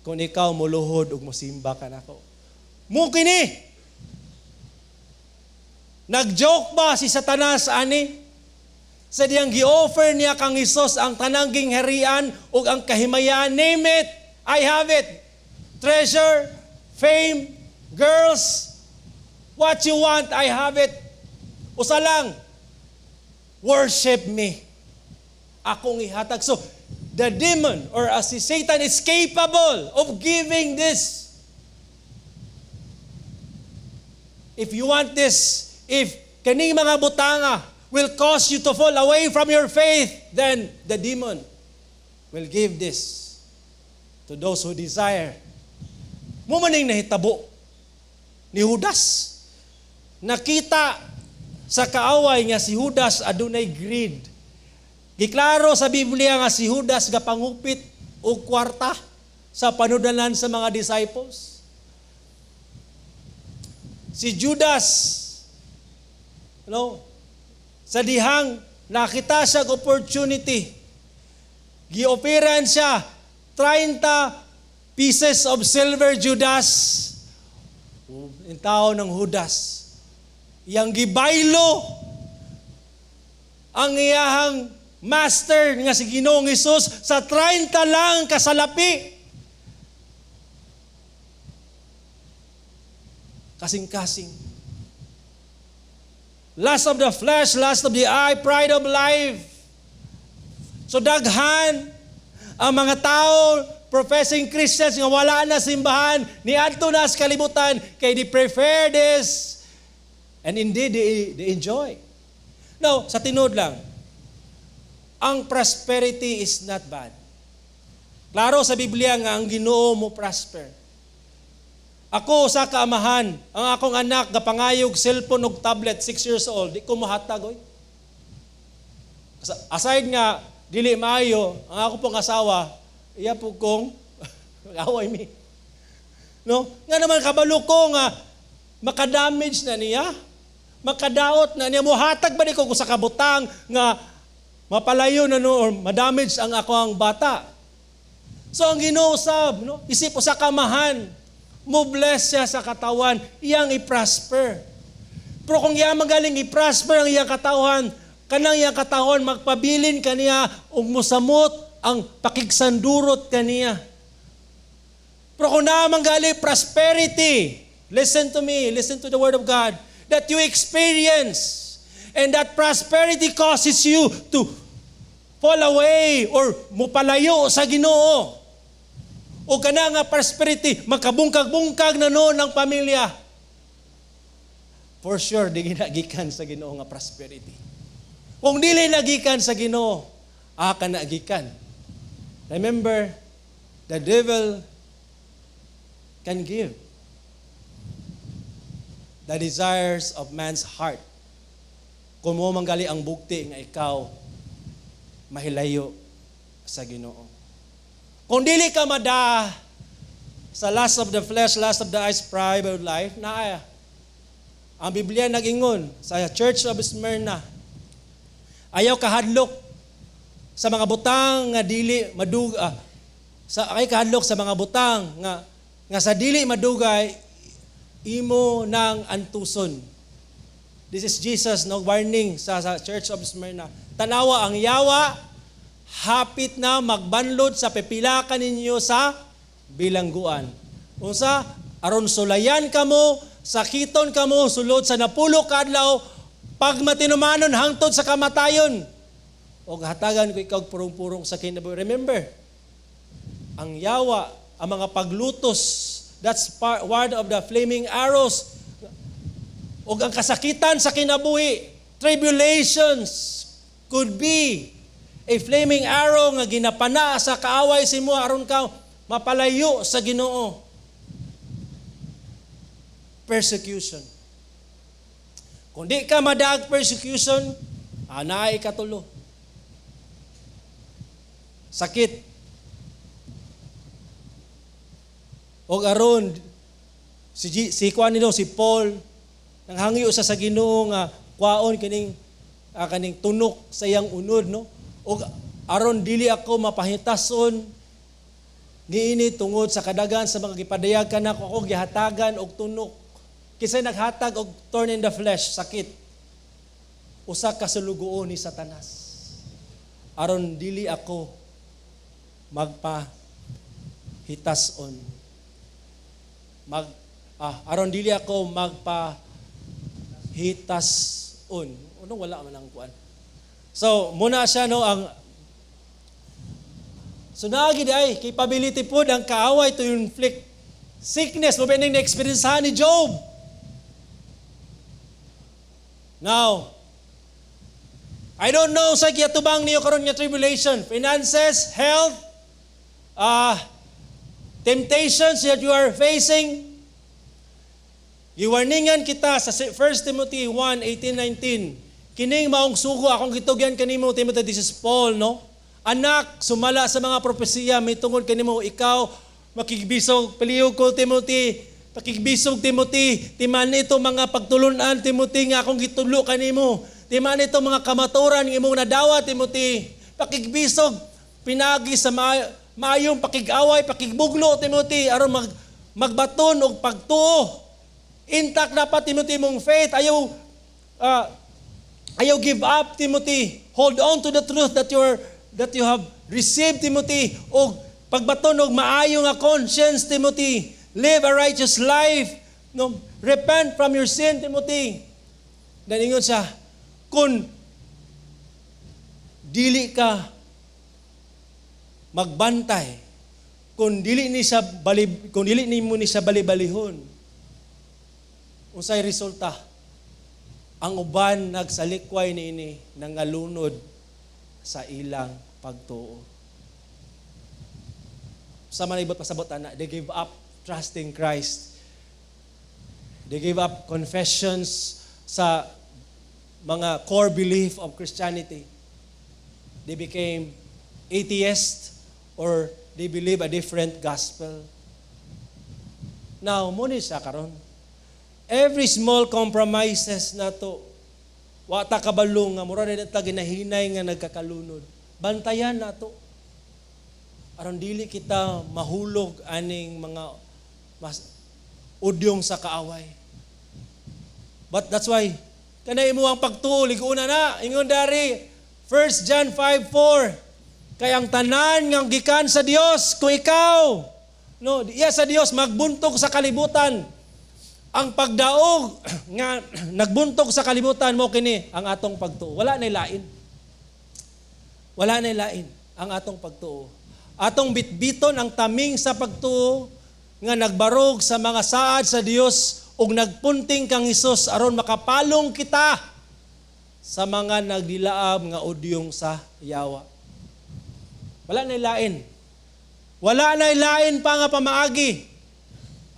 kung ikaw muluhod ug mosimba kanako." Mo kini. Nag-joke ba si Satanas ani? Sa diyang gi-offer niya kang Hesus ang tanang gingharian ug ang kahimayaan, name it, I have it. Treasure, fame, girls, what you want, I have it. Usa lang, worship me. Akong ihatag. So, the demon or as si Satan is capable of giving this. If you want this, if kaning mga butanga will cause you to fall away from your faith, then the demon will give this to those who desire. Mo man ning nahitabo ni Judas. Nakita sa kaaway nga si Judas adunay greed. Giklaro sa Biblia nga si Judas gapangupit og kwarta sa panudalan sa mga disciples. Si Judas, no, sa dihang nakita siya og opportunity, gioperan siya 30 pieces of silver, Judas. Ang tao ng Judas. Iyang gibaylo ang iyahang master nga si Ginoong Hesus sa 30 lang kasalapi. Kasing-kasing. Lust of the flesh, lust of the eye, pride of life. So daghan ang mga tao professing Christians nga wala na simbahan, niadto na sa kalibutan kay they prefer this. And indeed, they enjoy. Now, sa tinuod lang, ang prosperity is not bad. Klaro sa Biblia nga ang Ginoo mo prosper. Ako sa kaamahan, ang akong anak gapangayog cellphone ug tablet, 6 years old, di ko mohatag oy. Aside nga dili maayo, ang ako pong asawa, iya po kong away mi. No? Nga naman kabalo ko nga makadamage na niya, makadaot na niya, mohatag ba ni ko sa kabutang nga mapalayo na, no, or madamage ang ako ang bata? So ang Ginoo sab, no, isip usa ka amahan, Mo bless siya sa katawan, iyang i-prosper. Pero kung iya magaling i-prosper ang iyang katawan, kanang iyang katawan magpabilin kaniya ug mosamot ang pakigsandurot kaniya. Pero kung naa man gali prosperity, listen to me, listen to the word of God, that you experience, and that prosperity causes you to fall away or mupalayo sa Ginoo. O kana nga prosperity, makabungkag-bungkag na noon ang pamilya. For sure, di ginagikan sa Ginoo nga prosperity. Kung dili nagikan sa Ginoo, aka nagikan. Remember, the devil can give the desires of man's heart. Kung mao manggali ang bugti nga ikaw mahilayo sa Ginoo. Kung dili ka mada sa lust of the flesh, lust of the eyes, pride of life, na ang Biblia nag-ingon sa Church of Smyrna, ayaw kahadlok sa mga butang nga dili madug sa ay kahadlok sa mga butang nga nga sa dili madugay imo nang antuson. This is Jesus, no, warning sa Church of Smyrna. Tanawa, ang yawa hapit na magbanlod sa pipila ninyo sa bilangguan. Unsa? Aron sulayan kamo, sakiton kamo sulod sa 90 ka adlaw pagmatinumanon hangtod sa kamatayon. Og hatagan ko ikaw purong-purong sa kinabuhi. Remember, ang yawa, ang mga paglutos, that's part, one of the flaming arrows. Og ang kasakitan sa kinabuhi, tribulations, could be a flaming arrow nga ginapana sa kaaway sa imo aron ka mapalayo sa Ginoo. Persecution. Kung di ka madaag persecution, naay katulo. Sakit. Og aron si kuan nino si Paul, nanghangyo sa Ginoo nga kwaon kining kaning tunok sa iyang unod, no, og aron dili ako mapahitason niini tungod sa kadagan sa mga gipadayag kanako, ako gihatagan og tunok. Kinsay naghatag og thorn in the flesh, sakit? Usa ka sulugoon ni Satanas aron dili ako magpahitason, mag aron dili ako magpahitason. Ano, wala man ang kuan. So muna siya, no, ang so naagi di ay capability pod ang kaaway to inflict sickness mo ba ning na-experience ni Job. Now, I don't know sa giyatubang niyo karon nga tribulation, finances, health, temptations that you are facing. Giwarningan kita sa 1 Timothy 1, 18, 19. Kining maong sugo akong gitugyan kanimo, Timothy, this is Paul, no? Anak, sumala sa mga propesiya, may tungod kanimo, ikaw, makigbisog, palihog ko, Timothy, pakigbisog, Timothy, timan ito mga pagtulunan, Timothy, nga akong gitulo kanimo. Timan ito mga kamaturan nga imong nadawa, Timothy. Pakigbisog, pinagi sa maayong pakig-away, pakigbuglo, Timothy, aron magbaton og pagtuo. Intact dapat, Timothy, mong faith. Ayaw give up, Timothy. Hold on to the truth that you have received, Timothy. Og pagbaton og maayo nga conscience, Timothy. Live a righteous life. No, repent from your sin, Timothy. Dan ingon siya, kung dili ka magbantay, kung dili nimo ni siya bali-balihon, unsay resulta? Ang uban nagsalikway niini, nangalunod sa ilang pagtuo. Sa man ibot pasabot ana, they give up trusting Christ. They give up confessions sa mga core belief of Christianity. They became atheists or they believe a different gospel. Now, mao ni siya karon. Every small compromises nato, wa ta kabalo nga mura na ta ginahinay nga nagkakalunod. Bantayan nato. Aron dili kita mahulog aning mga mas Udyong sa kaaway. But that's why, kanay imo ang pagtuo, lig-una na, ingon dari, 1 John 5:4, kay ang tanan nga gikan sa Dios, kung ikaw, no, iya sa Dios, magbuntog sa kalibutan. Ang pagdaog nga nagbuntog sa kalibutan mo kini ang atong pagtuo. Wala na lain. Wala na lain ang atong pagtuo. Atong bitbiton ang taming sa pagtuo nga nagbarog sa mga saad sa Dios ug nagpunting kang Hesus aron makapalong kita sa mga nagdilaab nga udyong sa yawa. Wala na lain. Wala na lain pa nga pamaagi.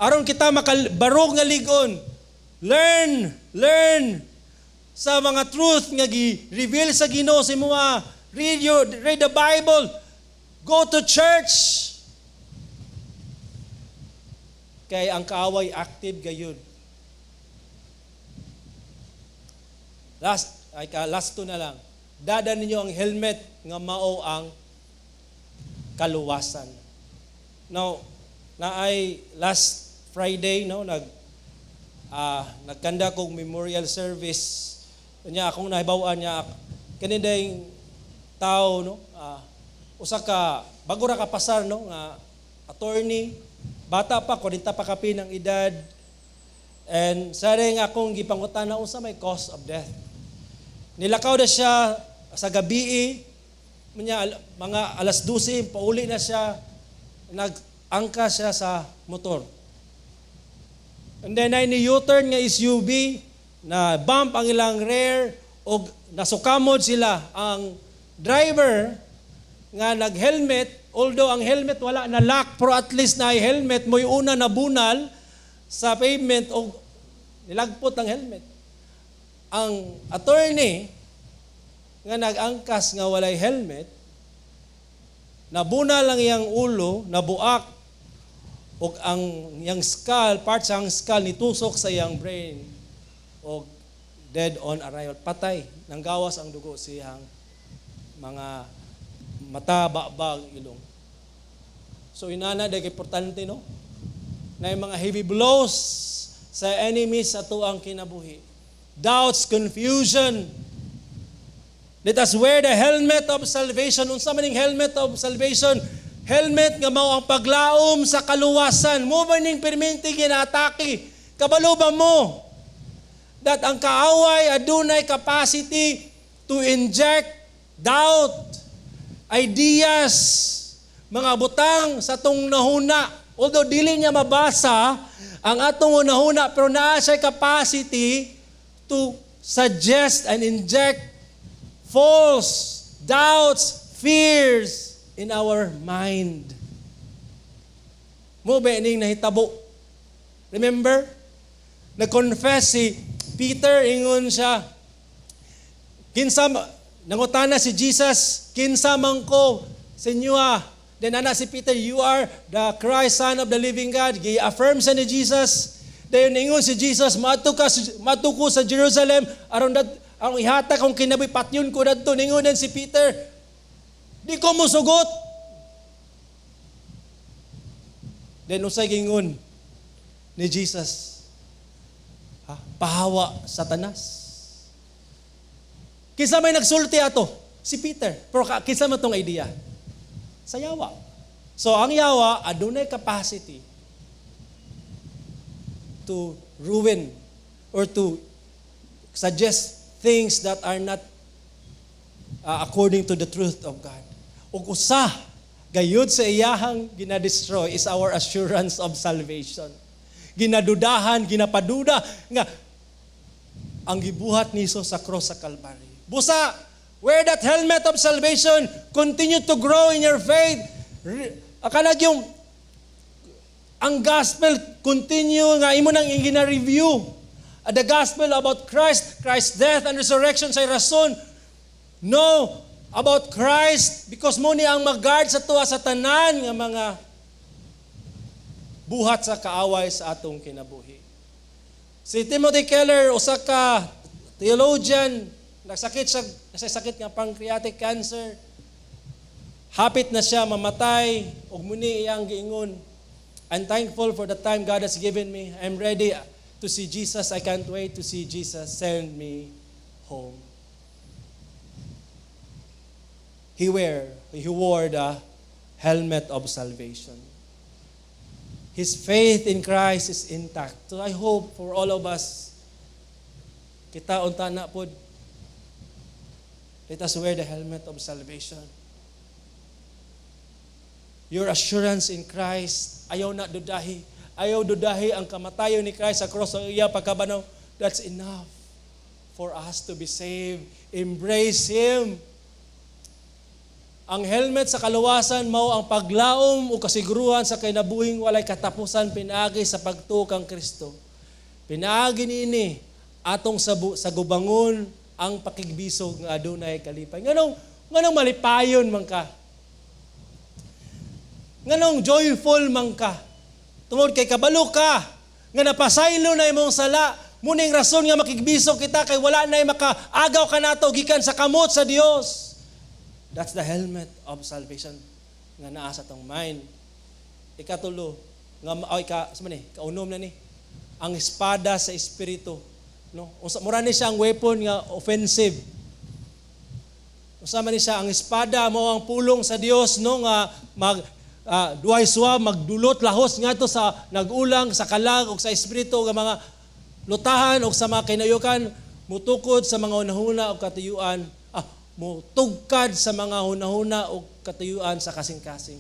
Aron kita makabarog nga ligon. Learn, learn sa mga truth nga gi-reveal sa Ginoo sa imoha. Read the Bible. Go to church. Kay ang kaaway active gayud. Last ay ka last two na lang. Dada ninyo ang helmet nga mao ang kaluwasan. Now, naay last Friday, no, nagkanda kog memorial service. Nya akong nahibaw-an niya kani dayng tao, no, usa ka bago ra ka pasar, no, nga attorney, bata pa, 40 pa kapin ang edad. And sa rin akong gipangutana unsa may cause of death. Nilakaw na siya sa gabi, munya mga alas 12 pauli na siya, nag-angka siya sa motor. And then ay ni U-turn nga SUV na bump ang ilang rear og nasukamod sila. Ang driver nga nag-helmet, although ang helmet wala na lock, pero at least na helmet mo'y una nabunal sa pavement og nilagpot ang helmet. Ang attorney nga nag-angkas nga walay helmet, nabunal ang iyang ulo, nabuak, og ang iyang skull, part sa ang skull nitusok sa iyang brain, og dead on arrival. Patay, nanggawas ang dugo siyang mga mata, babag, ilong. So inana dahil importante, no? Na yung mga heavy blows sa enemies sa tuang kinabuhi. Doubts, confusion. Let us wear the helmet of salvation. Unsa man ning helmet of salvation? Helmet nga mao ang paglaom sa kaluwasan. Mo ba ning perminti ginaatake? Kabalo ba mo that ang kaaway adunay capacity to inject doubt, ideas, mga butang sa atong nahuna? Although dili niya mabasa ang atong hunahuna, pero naa siya capacity to suggest and inject false doubts, fears in our mind. Mo ba ning nahitabo? Remember? Nag-confess si Peter, ingon siya, kinsa nangutana si Jesus, "Kinsa man ko sa inyo ah?" Then ana si Peter, "You are the Christ, Son of the living God." Gi-affirm sa ni Jesus. Dayon ingon si Jesus, "Maadto ko sa Jerusalem aron dat ang ihatag akong kinabuhi, patyon ko dadto." Ningon din si Peter, "Di ko mosugot." Then unsay gingon ni Jesus? Ha? "Pahawa, Satanas." Kinsa may nagsulti ato? Si Peter. Pero kinsa man tong idea? Sa yawa. So ang yawa adunay capacity to ruin or to suggest things that are not according to the truth of God. Ug usa gayud sa iyahang gina-destroy is our assurance of salvation. Ginadudahan, ginapaduda nga ang gibuhat ni Jesus sa cross sa Calvary. Busa, wear that helmet of salvation. Continue to grow in your faith. Akanag yung ang gospel continue nga imo nang gina-review. The gospel about Christ, Christ's death and resurrection sa rason. Know about Christ because mo ni ang mag-guard sa tuwa sa tanan nga mga buhat sa kaaway sa atong kinabuhi. Si Timothy Keller, usa ka theologian, nagsakit siya, nasa sakit nga pancreatic cancer. Hapit na siya mamatay ug muni iyang giingon, I'm thankful for the time God has given me. I'm ready to see Jesus. I can't wait to see Jesus. Send me home." He wore the helmet of salvation. His faith in Christ is intact. So I hope for all of us, kita unta na pod, let us wear the helmet of salvation. Your assurance in Christ, ayaw na dudahi. Ayaw dudahi ang kamatayon ni Christ sa cross ang iya pagkabanhaw. That's enough for us to be saved. Embrace Him. Ang helmet sa kaluwasan mao ang paglaom o kasiguruhan sa kinabuhing walay katapusan pinaagi sa pagtuo kang Kristo. Pinaagi niini atong sagubangon ang pakigbisog nga adunay kalipay. Nganong malipayon man ka? Nganong joyful man ka? Tungod kay kabalo ka nga napasaylo na imong sala. Mao ning rason nga makigbisog kita kay wala na makaagaw kanato gikan sa kamot sa Dios. That's the helmet of salvation nga naa sa atong mind. Ikatulo nga ay ka sa man ni kaunom na ni ang espada sa espiritu, no? Unsa mura ni siya ang weapon nga offensive. Unsa man ni siya ang espada? Mao ang pulong sa Dios, no, nga mag duhay suwa, magdulot lahos ngadto sa nag-ulang sa kalag ug sa espiritu nga mga lutahan ug sa mga kinayukan, mutukod sa mga hunahuna ug katuyuan, mutugkad sa mga hunahuna ug katuyuan sa kasing-kasing.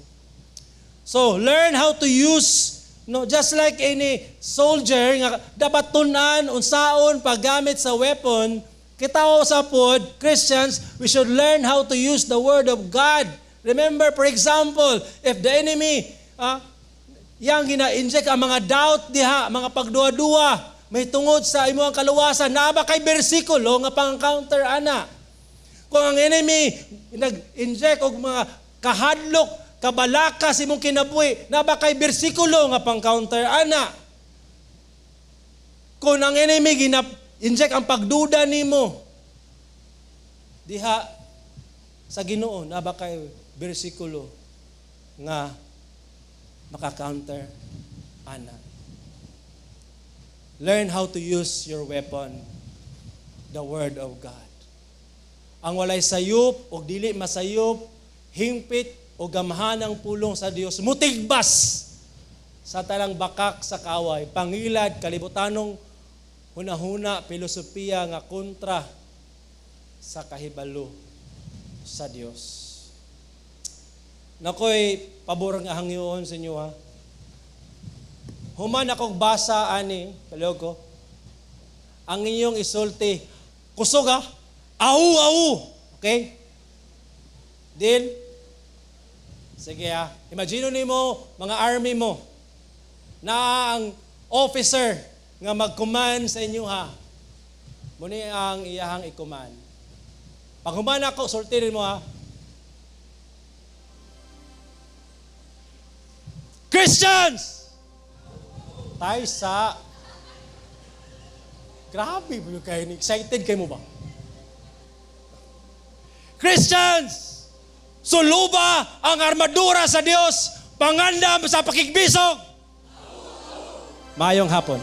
So, learn how to use, no, just like any soldier nga dapat tun-an unsaon paggamit sa weapon, kita sa pod Christians, we should learn how to use the word of God. Remember, for example, if the enemy yang gina-inject ang mga doubt diha, mga pagduha-duha, may tungod sa imong kaluwasan, naa ba kay bersikulo nga pang-counter ana? Kung ang enemy nag-inject og mga kahadlok, kabalaka sa imong kinabuhi, naa ba kay bersikulo nga pang-counter ana? Kung ang enemy gina-inject ang pagduda nimo diha sa Ginoo, naa ba kay bersikulo nga maka-counter ana? Learn how to use your weapon, the Word of God. Ang walay sayop o dili masayop, hingpit o gamhanang pulong sa Dios, mutigbas sa talang bakak sa kaaway, pangilad, kalibutanong hunahuna, filosofiya nga kontra sa kahibalo sa Dios. Nakoy pabor nga hangyoon sa inyo, ha. Human akong basa ani, palihog ko. Ang inyong isulti, kusog ha. Ahu, ahu. Okay? Deal? Sige ha. Imagine nimo mga army mo na ang officer nga mag-command sa inyo ha. Mao ni ang iyahang i-command. Pag human ako, sulti mo ha. "Christians!" Tayo sa. Grabe ba yung kayo? Excited kayo mo ba? "Christians! Suluba ang armadura sa Dios, pangandam sa pakigbisog!" Maayong hapon.